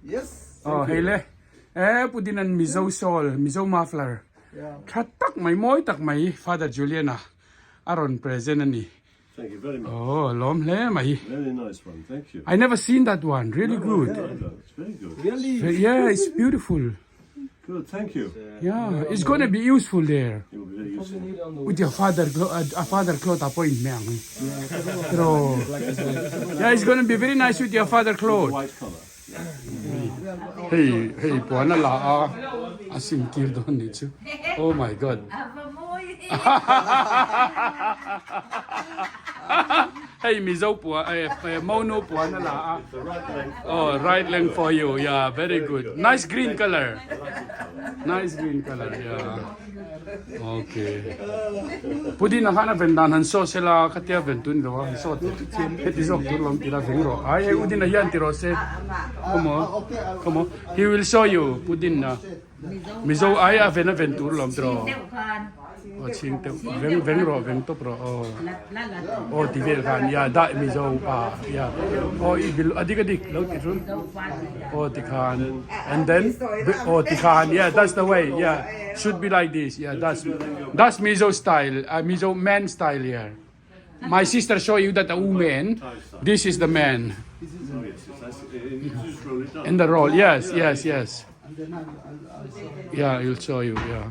Yes. Oh hei le e Pudin an Mizo shawl Mizo muffler tha tak mai mawi tak mai Father Julian-a a rawn present a ni. Thank you very much. Oh lawm hle mai. Very nice one, thank you. I never seen that one, really good. It's very good. Really? Yeah, it's beautiful. Good, thank you. Yeah, it's gonna be useful there. It will be very useful. With your father, father cloth a pawh inhmeh ang. Tiraw. Yeah, it's gonna be very nice with your father cloth. White color. Hei, hei puan a la a, a sin tir dawn nih chu. Oh my God. Hei Mizo puan, eh, Monu puan a la a. Oh, right length for you. Yeah, very good. Nice green color. Nice green color, yeah. Okay. Pudin a khan a ven dan han saw sela khatia ven tun lo a han saw te heti zawk tur lawm tila veng rawh. Ai hei Udin a hian ti rawh se. Come on. Come on. He will show you Pudin a. Mizo ai a ven a ven tur lawm tiraw. Aw chhing deuh veng veng rawh veng tawp rawh aw aw ti vel khan ya dah Mizo pa ya aw i bil a dik a dik lo ti chu aw ti khan and then aw ti khan yeah that's the way yeah should be like this yeah that's that's Mizo style uh, Mizo man style here my sister show you that a woman this is the man in the roll yes yes yes yeah he'll show you yeah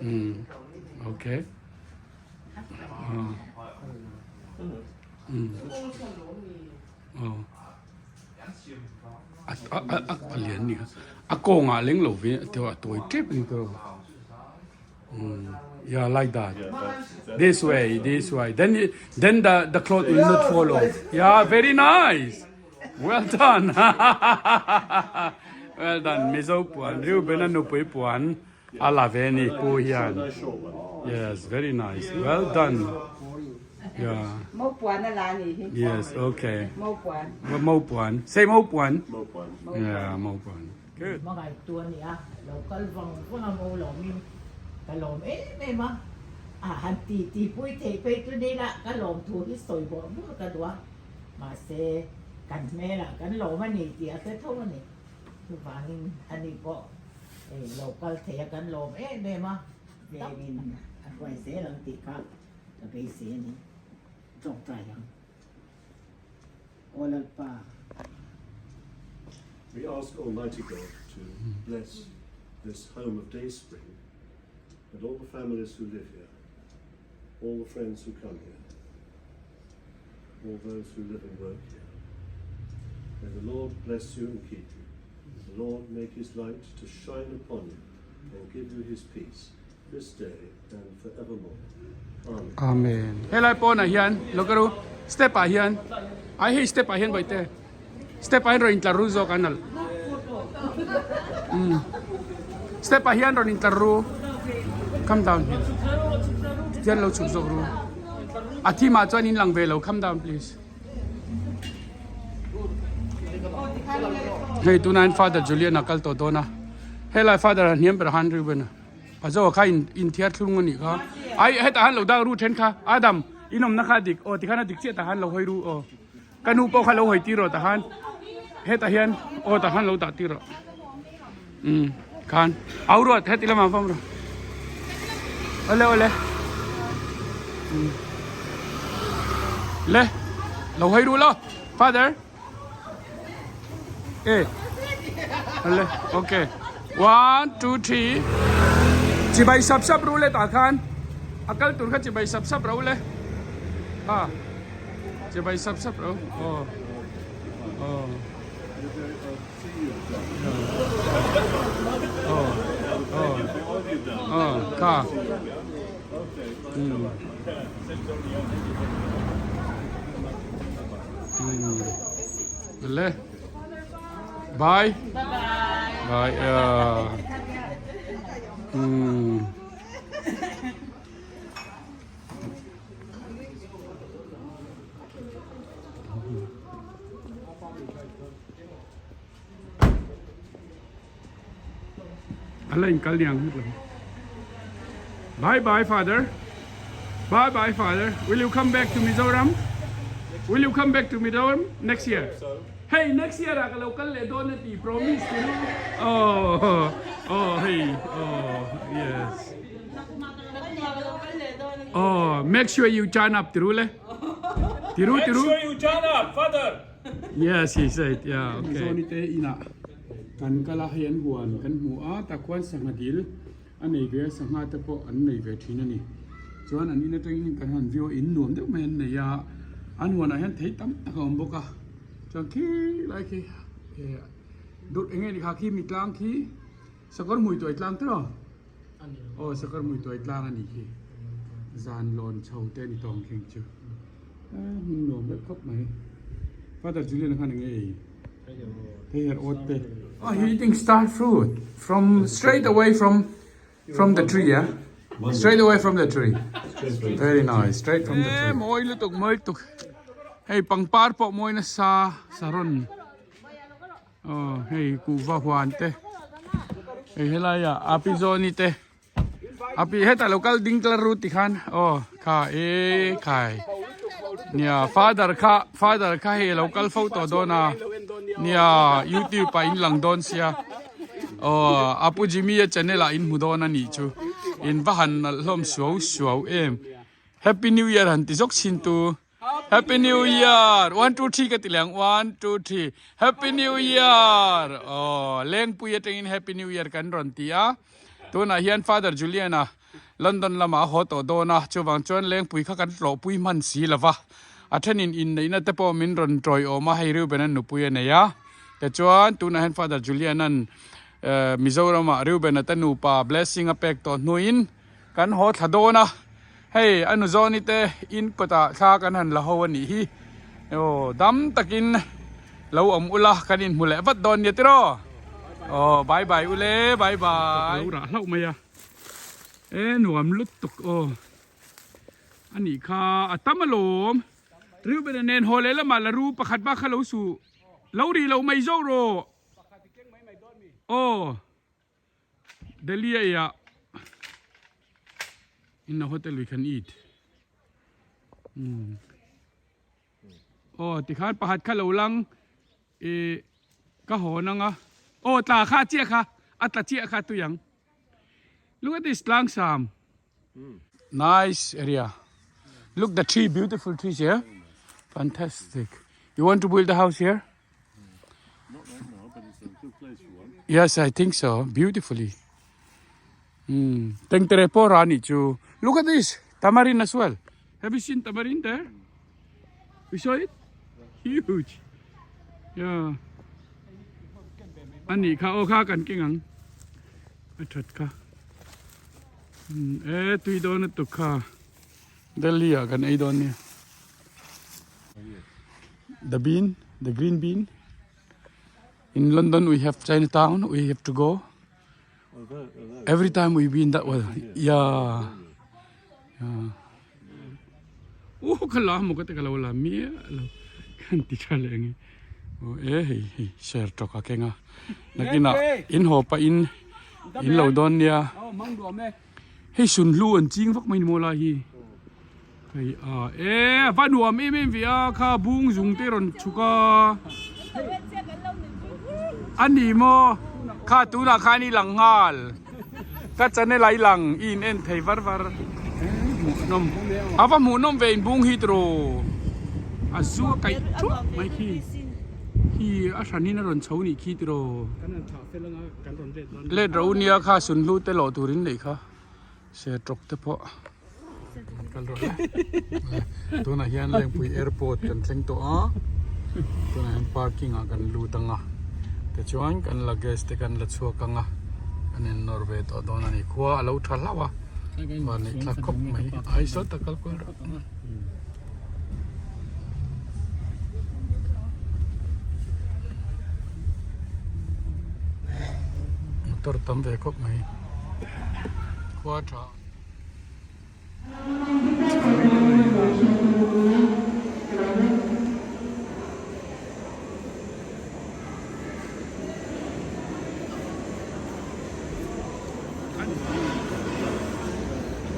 Mm. Okay. Uh. Mm. Oh. A a a a a lian ni a kawngah leng lo ve a teo a tawi tep ni teo. Mm. Yeah, like that. This way, this way. Then then the the cloth will not fall off. Yeah, very nice. Well done. Well done. Mizo puan, Reuben a nupui puan a la ve ni pu hian. Yes, very nice. Well done. Yeah. Mo puan a la ni hi. Yes, okay. Mo puan. Mo puan. Say mo puan. Mo puan. Yeah, mo puan. Good. Hmangaih tu a ni a, lo kal vang vang a mo lawmin ka lawm em em a, a han ti ti pui theih phei chu ni lah ka lawm thu hi sawi buah buah ka duh a. Mahse, kan hmelah kan lawm a ni tih a hre tho a ni. Chuvangin a ni pawh hei lo kal thei a kan lawm em em a, vengin a hruai zel ang tih kha ka beisei a ni. Tawngtai ang. Aw Lalpa. We ask Almighty God to bless this home of Dayspring and all the families who live here, all the friends who come here. all those who live and work here. May the Lord bless you and keep you. The Lord make his light to shine upon you and give you his peace this day and forevermore. Amen. Amen. Helai pawnah hian lo ka ru step ah hian ai hei step ah hian bawihte step ah hian rawn intlar ru zawk an nalh umm step ah hian rawn intlar ru come down here hian lo chhuk zawk ru a thim ah chuan in lang ve lo come down please hei tunah hian father Julian a kal tawh dawn a helai father a hniam ber a han Reuben a a zawh kha in inthiar thlung a nih kha ai hetah han lo dak ru then kha Adam in awmna kha a dik aw tikhan a dik chiah tah han lo hawi ru aw. Ka nu pawh kha lo hawi tir rawh tah khan hetah hian aw tah khan lo dah tir rawh umm khan au ruat heti lamah vawm rawh awle awle umm le lo hawi ru lo father e awle okay one two three chibai sap sap ru le tah khan a kal tur kha chibai sap sap ro le ha. Chibai sap sap ro. Aw. Aw. Aw. Aw. Aw. Kha. Hmm. Hmm. Le. Bye. Bye-bye. Bye. Uh. Hmm. A la inkal niang hmut lo. Bye bye father. Bye bye father. Will you come back to Mizoram? Will you come back to Mizoram next year? Hei next year ah ka lo kal leh dawn a ti promise ti ru. Oh oh hei oh yes. Oh make sure you turn up ti ru le. Ti ru ti ru. Make sure you turn up father. Yes he said yeah okay. Zoni te inah kan kal a hei an huan kan hmu a takhuan sangha dil a nei ve a sangha te pawh an nei ve thin a ni chuan an in atangin kan han view a in nuam deuh mai an nei a an huanah hian thei tam tak a awm bawk a chuan khi lai khi eh dawt eng nge ni kha khi mi tlang khi sakawr hmui tuai tlang te raw aw sakawr hmui tuai tlang a nih khi zan lawn chho te a ni tawng kheng chu eh hmun nuam deuh khawp mai father Julian khan eng nge ei. Thei her awt te. Oh, he eating star fruit from straight away from from the tree, yeah? Straight away from the tree. Very nice, straight from the tree. Eh, mawi lutuk, mawi lutuk. Hei pangpar pawh mawi nasa saron. Oh, hei kuhva huan te. Hei helai ah api zawni te. Api hetah lo kal ding tlar ru tikhan aw kha e khai nia father kha father kha hei lo kal fo tawh dawn a nia youtube ah in lang dawn sia aw apu Jimmy a channel ah in hmu dawn a nih chu in va han nalh hlawm suau suau em happy new year han ti zawk chin tu. Happy New Year! 1, 2, 3 ka ti leng. 1, 2, 3. Happy New Year! Oh, lengpui atangin Happy New Year kan rawn ti a. Tunah hian Father Julian-a London lamah a haw tawh dawn a, chuvang chuan lengpui kha kan tlawhpui hman si lo va. A thenin inneihna te pawh min rawn tawiawm a, hei Reuben-a'n nupui a nei a. Tichuan, tunah hian Father Julian-a'n Mizoramah Reuben-a te nupa blessing a pek tawh hnuin kan haw thla dawn a. Hei a nu Zawni te in kawtah thla kan han la ho a nih hi. Aw dam takin lo awm ula kan inhmu leh vat dawn nia tiraw. Aw bye bye ule bye bye. Lo rah hlauh mai a. E nuam lutuk aw. A nih kha a tam alawm. Reuben-a nen haw leh lamah la ru pakhat bak kha lo su lo ri lo mai zawk rawh. Aw. Delhi a ia in a hotel we can eat aw tikhan pakhat kha lo lang ih ka hawn anga aw tla kha chiah kha a tla chiah kha tui ang look at this tlang sam nice area look the tree beautiful trees here fantastic you want to build a house here Not right now, but it's a good place for one. Yes, I think so. Beautifully. Hmm. Tengtere po rani chu. Look at this. Tamarind as well. Have you seen tamarind there? You saw it? Huge. Yeah. Ani kha o kha kan keng ang. A that kha. Hmm. E tui dawn a tuk kha. Delhi ah kan ei dawn nia. The bean, the green bean. In London we have Chinatown, we have to go. Every time we been that way. Yeah. Yeah. Oh, khala mo ka te kala wala mi lo. Kan ti tha le ngi. Oh, e hei hei share to ka kenga. Nakina in ho pa in in lo don nia. Hei sunhlu an ching vak mai ni maw lai hi hei a e va nuam em em ve a kha bung zung te rawn chhuk a a ni maw kha tunah khan i lang nghal ka channel ah i lang i in en thei var var hmuhnawm a va hmuhnawm ve in bung hi tiraw a zu a kaih thuak mai khi khi a hran in a rawn chho nih khi tiraw. Let ro nia kha sunhlu te lawh turin neih kha se tawk te pawh kal rawh le tunah hian Lengpui airport kan thleng tawh a tunah hian parking ah kan lut ang a tichuan kan luggage te kan la chhuak ang a kan in nawr ve tawh dawn a ni khua a lo tha hlauh a van neih thlak khawp mai ai saw tak kal kual rawh. Motor tam ve khawp mai khua tha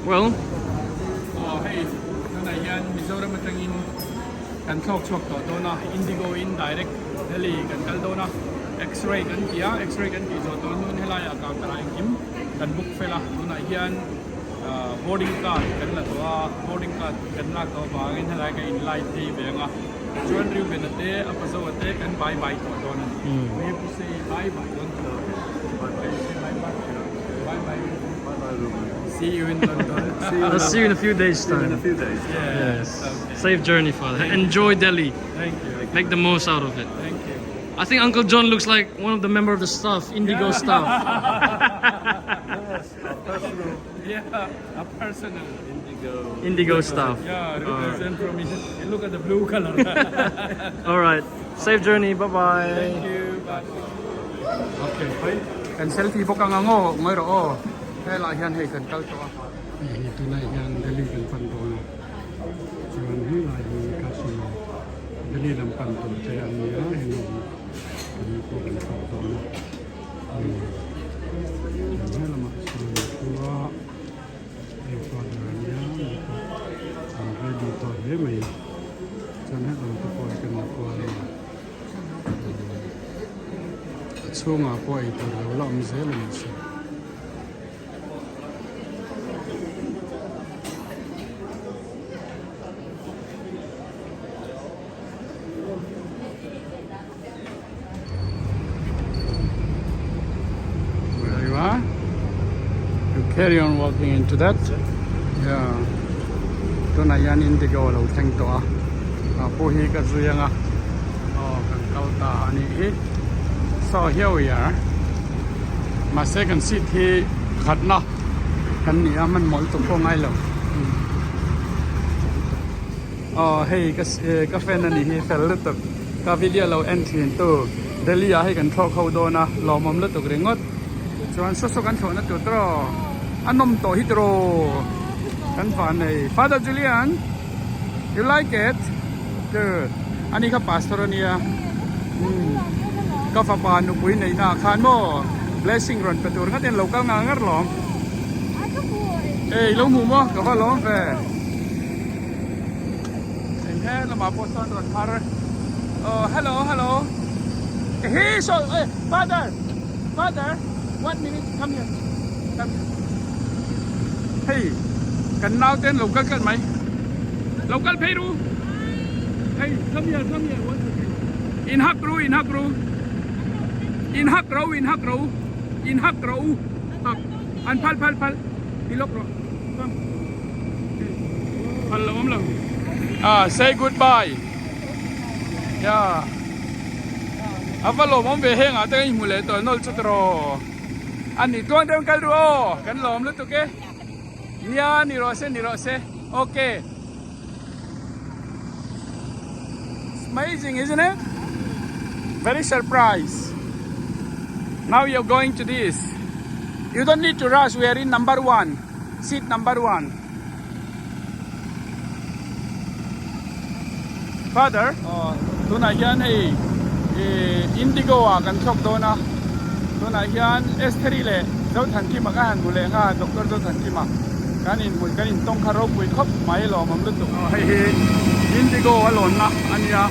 Well, aw hei tunah hian Mizoram atangin kan thlawk chhuak tawh dawn a, Indigo in direct. Delhi kan kal dawn a, X-ray kan ti a, X-ray kan tih zawh tawh hnuin helaiah counter ah engkim kan book fel a, tunah hian boarding card kan la tawh a, boarding card kan lak tawh avangin helai ka in line phei ve ang a, chuan Reuben-a te a Pazoa te kan bye bye tawh dawn a ni. We have to say bye bye don't you? Say bye bye. Bye bye Reuben. Bye bye Reuben. See you in London. I'll see you in a few days See you in time. a few days. Yes. Okay. Safe journey, Father. Enjoy Delhi. Thank you. Make the most out of it. Thank you. I think Uncle John looks like one of the member of the staff, Indigo staff. Yes, our personal Yeah, a personal. indigo. Indigo staff. Yeah, represent from me. Look at the blue color. All right. Safe journey. Bye bye. Thank you. Bye. Okay. Kan selfie bawk ang ang aw, ngawi rawh aw. Helai hian hei kan kal tawh a. Hei hi tunah hian Delhi kan pan dawn a. Chuan helai hi customer Delhi lam pan tur te an ni a, heng ho hi kan pawh kan chhuak dawn a. Chuan helamah chuan khua hei father a nia mi pawh an ready tawh hle mai. Chuan helam te pawh hi kan la kual a ni. A chhungah pawh eitur lo la awm zel a ni si. Where you are? You carry on walking into that. Yeah. Tunah hian Indigo a lo thleng tawh a. Ah pawh hi ka zui ang a. Aw kan kal ta a nih hi. So here we are. Mahse kan seat hi khatna kan ni a hmanhmawh lutuk pawh ngai lo. Aw hei ka ka fan a nih hi fel lutuk ka video lo en thin tu Delhi ah hei kan thlawk ho dawn a lawmawm lutuk ringawt chuan saw saw kan thlawhna tur tawh a nawm tawh hi tiraw kan van nei Father Julian you like it good ani kha pastor a nia umm ka fapa nupui neihna ah khan maw blessing rawn pe tur ngat in lo kal ngar ngar lawm ei lo hmuh maw ka va lawm ve. Eng he lamah pawh chuan rawn phar aw hello hello he saw eh father father one minute come here come here hei kan nau te an lo kal tlat mai lo kal phei ru hei come here come here one second in hak ru in hak ru in hak ro in hak ro in hak ro hak an phal phal phal i lawk rawh come. Phal lo awm lo. Ah, say goodbye. Yeah. A va lawm awm ve heng ah te kan inhmu leh tawh nawlh chu tiraw. A ni tuang deuh in kal ru aw. Kan lawm lutuk e. Nia ni rawh se ni rawh se. Okay. It's amazing isn't it? Very surprise. Now you're going to this. You don't need to rush. We are in number one. Seat number one. Father, tunah hian hei Indigo ah kan thlawk dawn a, tunah hian Estheri leh Zothankima ka han hmu leh nga, Doctor Zothankima kan inhmu kan intawng kha ropui khawp mai lawmawm lutuk. Hei hi Indigo a lawnna a nia.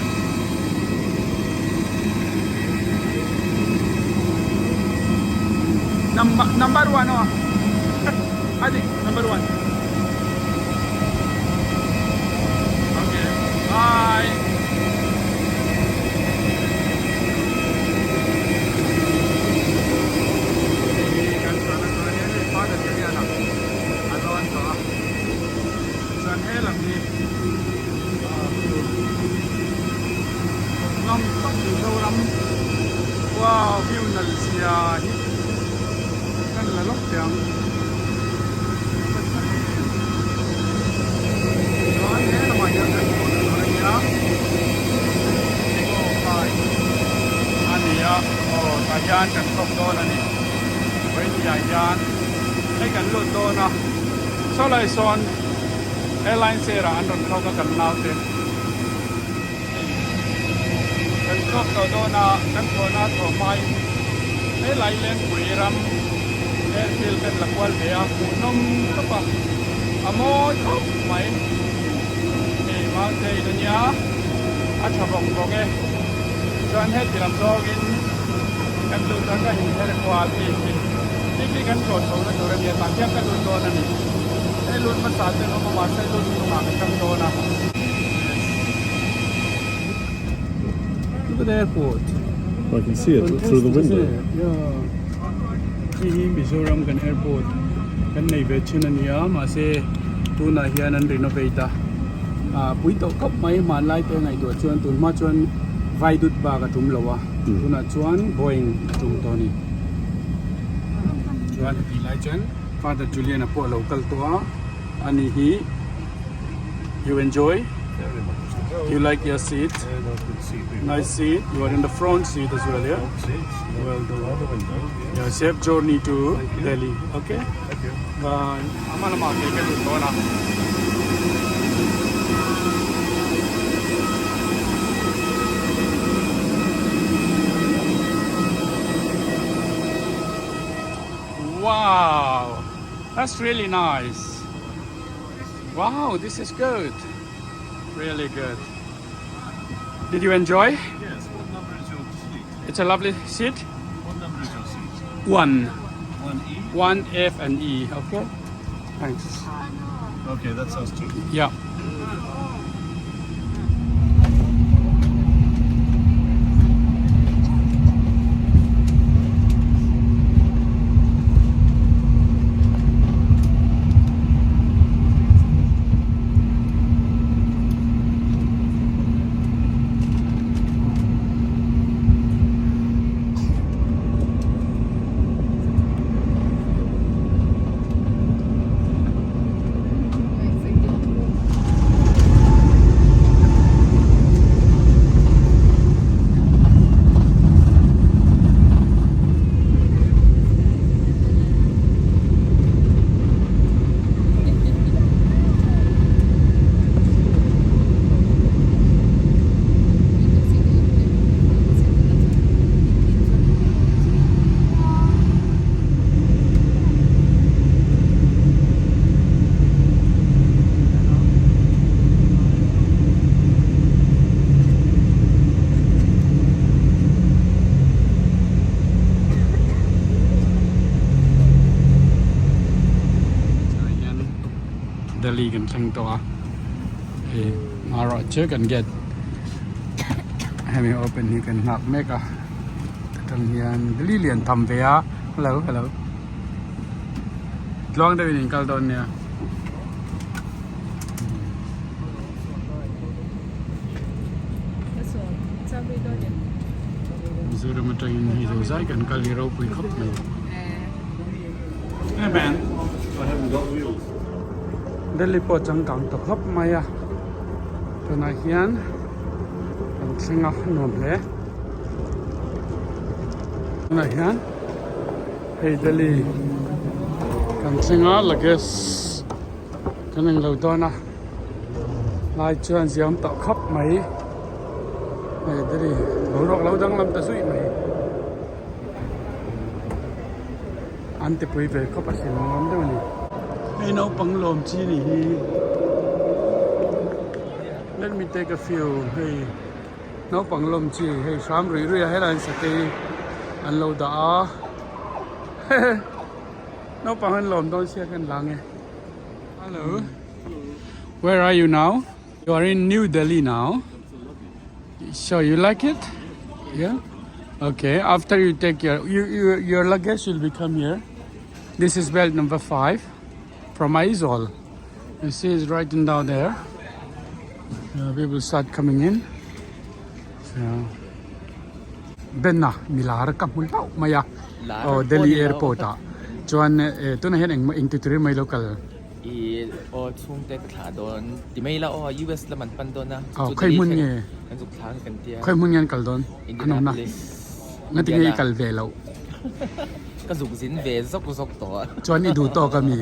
Number number one aw a dik number one okay bye kan chuan a chuan hian hei father te hian a a lawn tawh a chuan he lam hi Ngam tak Mizoram wow view nalh zia hi kan la lawk teh ang chuan he lamah hian kan hmuh tur a nia aw khai a ni a aw tah hian kan thlawk dawn a ni vawiin hian hei kan lut dawn a saw lai sawn. Airline chair ah an rawn thlawk a kan naute hei kan thlawk tawh dawn a kan thlawhna a thlawh hmain helai Lengpui ram airfield kan la kual ve a hmuhnawm khawp a a mawi khawp mai hei mountain a nia a tha vawng vawng e. Chuan heti lam zawngin kan lut a, ka inher kual bik hi bik hi kan tlawh chho na tur a nia, tah khian ka lut dawn a ni. Hei lut hmasa chu an awm a, mahse lut hnungah ka tang dawn a. Look at the airport. I can see it through the window. Yeah. Hei hi Mizoram kan airport kan nei ve thin a nia, mahse tunah hian an renovate a. Ah pui tawh khawp mai hmanlai te ngaihtuah chuan tun hma chuan vai dut bak a tum lo a tunah chuan Boeing a tum tawh a ni. Chuan hetih lai chuan Father Julian a pawh a lo kal tawh a ani hi you enjoy you like your seat nice seat you are in the front seat as well yeah well done yeah safe journey to Delhi okay bye. A hma lamah ke ka lut dawn a. Wow, that's really nice. Wow, this is good. Really good. Did you enjoy? Yes, what number is your seat? It's a lovely seat. What number is your seat? One. One E? One F and E, okay? Thanks. Okay, that's us too. Yeah. Delhi kan thleng tawh a hei marawh chu kan gate hemi open hi kan nghak mek a atang hian Delhi lian tham ve a hello hello tluang deuhin in kal dawn nia. Mizoram atangin hei zo zai kan kal hi ropui khawp mai. Hey man. I haven't got wheels. Delhi pawh changkang ta khawp mai a tunah hian kan thleng a nuam hle tunah hian hei Delhi kan thleng a luggage kan englo dawn a lai chuan ziam tawh khawp mai hei Delhi boruak lo danglam ta zuih mai. An ti pui ve khawp a hlim ngam deuh a ni. Hei naupang lawm chi ni hi let me take a few hei naupang lawm chi hei hram ruih ruih a helai an sakei an lo dah a hehe naupang an lawm dawn sia kan lang e hello where are you now you are in New Delhi now. So you like it? Yeah. Okay. After you take your you, you your luggage will become here. This is belt number 5 from Aizawl. You see it's written down there. Uh, people start coming in. So Benna milar ka hmu hlauh mai a. Oh Delhi airport ah chuan eh tunah hian engmah engti turin mai lo kal. I aw chhungte ka thlah dawn ti mai ila aw US lam an pan dawn a Aw khawi hmun nge? Kan zuk thlang kan tia. Khawi hmun nge an kal dawn? Indianapolis. Ngati nge i kal ve loh? Ka zuk zin ve zawk zawk tawh a. Chuan i duh tawk a mi?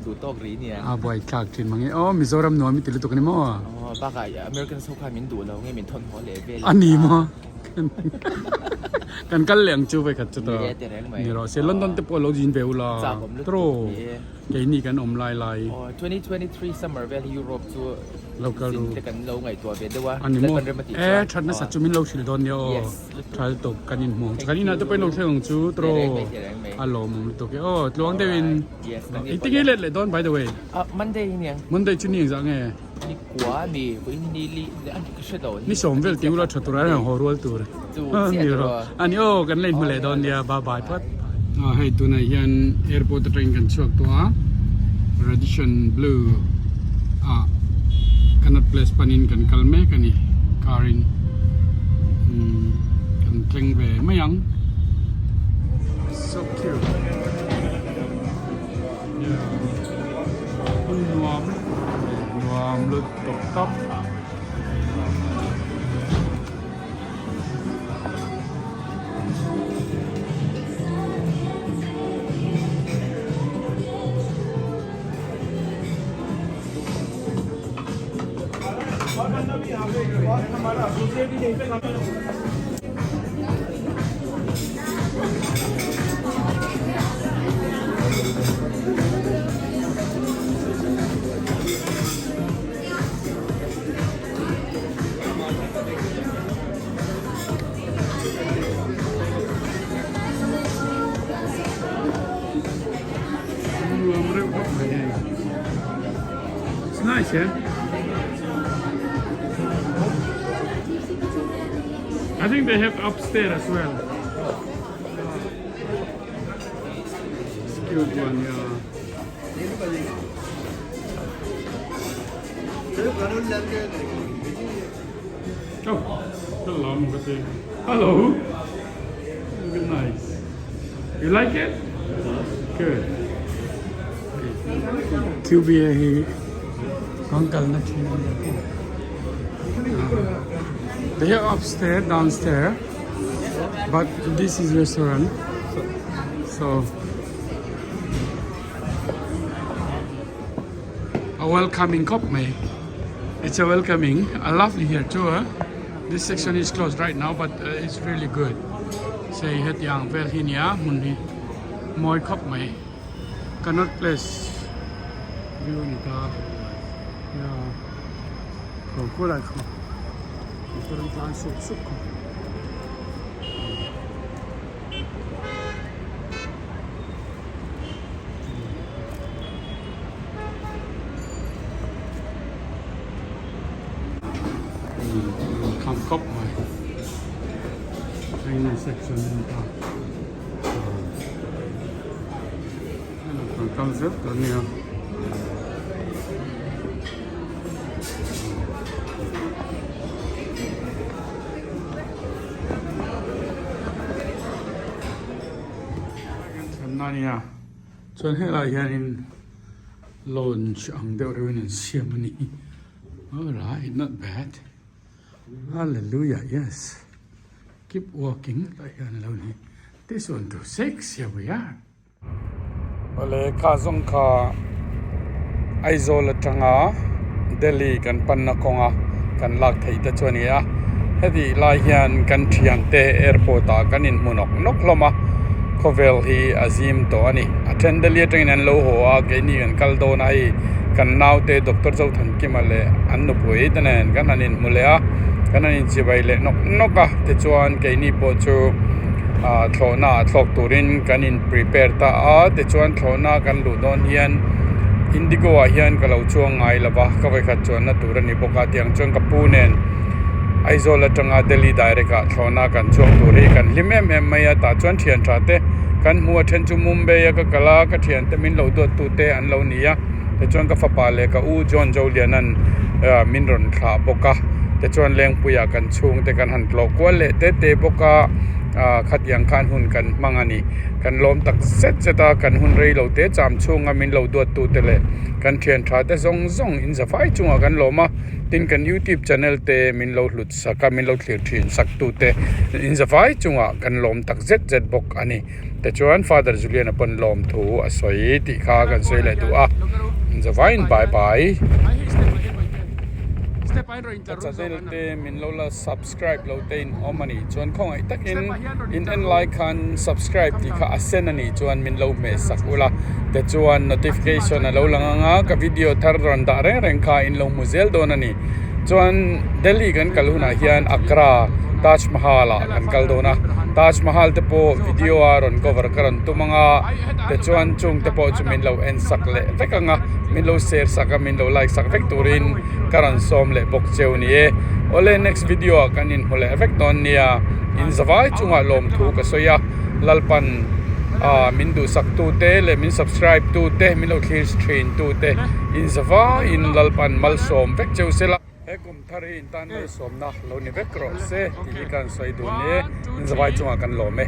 Duh tawk rih nia. A buai thlak thin mang e. Aw Mizoram nuam i ti lutuk a ni maw? Aw bakah Americans ho khan min duh lo nge min thawn haw leh vel. A ni maw? Kan kal leh ang chu vawikhat chu tawh. Ni e ti reng mai. Ni rawh se London te pawh lo zin ve ula. Chak awm lutuk. Tro. Keini kan awm lai lai. Aw 2023 summer vel hi Europe chu Local zin ru. te kan lo ngaihtuah ve deuh a. Ani maw? Lalpan rem a tih E chuan. that nasa chu min lo hrilh dawn nia aw. Yes. Tha lutuk kan inhmu ang chu. Thank Kan inah te pawh in lo you. thleng ang chu tiraw. Reng mai reng mai. A lawmawm lutuk e aw. Tluang deuhin. Alright. Yes, kan Engtin nge let leh dawn by the way? Ah Monday hi niang. Monday chu ni engzah nge? Ni kua ni vawiin ni li a ni ka hre lo. Ni sawm vel ti ula tha tur a reng haw rual tur. Chu chiah Ni rawh. Ani aw kan la inhmu leh dawn nia bye bye phawt. Ah hei tunah hian airport atangin kan chhuak tawh a Radisson Blu ah Connaught Place panin kan kal mek a ni car in umm kan thleng ve mai ang. So cute. Hun nuam nuam lut tawp tawp. Nuam reuh khawp mai hei. It's nice eh? I think they have upstairs as well. It's cute one, yeah. Oh, hello, Mukati. Hello. Look nice. You like it? Good. QBA hi kan kalna thin a ni a. They have upstairs, downstairs, but this is restaurant. So A welcoming khawp mai. It's a welcoming. A lovely here too. Huh? This section is closed right now but uh, it's really good. Sei hetiang vel hi nia hmun hi mawi khawp mai. Connaught Place view ni ta. Yeah. Kho khu lai kho. Motor an tlan sup sup kho. Kham khawp mai heng section a ni ta kan kal zet a nia. Thlenna a nia chuan helaiah hianin lounge ang deuh reuhin an siam a ni alright not bad hallelujah yes keep walking tah hian a lo ni this one to six here we are. Awle kha zawng kha Aizawl atanga Delhi kan panna kawnga kan lak theih te chu a ni a heti lai hian kan thiante airport ah kan inhmu nawk nawk hlawm a khawvel hi a zim tawh a ni a then Delhi atangin an lo haw a keini kan kal dawn a hei kan naute Doctor Zothankima leh an nupui te nen kan han inhmu leh a kan han inchibai leh nawk nawk a tichuan keini pawh chu. ah thlawhna ah thlawk turin kan in prepare ta a tichuan thlawhna kan luh dawn hian indigo ah hian ka lo chuang ngai lo va ka vawikhat chuanna tur a ni bawk a tiang chuan ka pu nen Aizawl atanga Delhi direct ah thlawhna kan chuang tur hi kan hlim em em mai a tah chuan thian tha te kan hmu a then chu Mumbai a ka kal a ka thian te min lo duat tu te an lo ni a tichuan ka fapa leh ka u John Zoliana'n ah min rawn thlah bawk a tichuan Lengpuiah kan chhungte kan han tlawh kual leh te te bawk a ah khatiang khan hun kan hmang a ni kan lawm tak zet zet a kan hun rei lo te cham chhunga min lo duat tu te leh kan thian tha te zawng zawng in za fai chungah kan lawm a tin kan youtube channel te min lo hlut sak a min lo thlir thin sak tu te in za fai chungah kan lawm tak zet zet bawk a ni tichuan father Julian-a pawn lawm thu a sawi tih kha kan sawi leh duh a in za faiin bye bye. Ka channel te min lo la subscribe lo te in awm a nih chuan khawngaih takin in en lai khan subscribe tih kha a sen a nih chuan min lo hmeh sak ula tichuan notification a lo lang anga ka video thar rawn dah reng reng kha in lo hmu zel dawn a ni chuan Delhi kan kal hunah hian Agra Taj Mahal ah kan kal dawn a Taj Mahal te pawh video a rawn cover ka rawn tum anga tichuan chung te pawh chu min lo en sak leh vek anga min lo share sak a min lo like sak vek turin ka rawn sawm leh bawk cheu ni e. Awle next video ah kan inhmu leh vek dawn nia, in zavai chungah lawmthu ka sawi a, Lalpan ah min duhsak tu te leh min subscribe tu te, min lo thlir thin tu te in zavaiin Lalpan malsawm vek cheu sela. He kum thar hi in tan malsawmna lo ni vek rawh se tih hi ka han sawi dun e, in zavai chungah kan lawm e.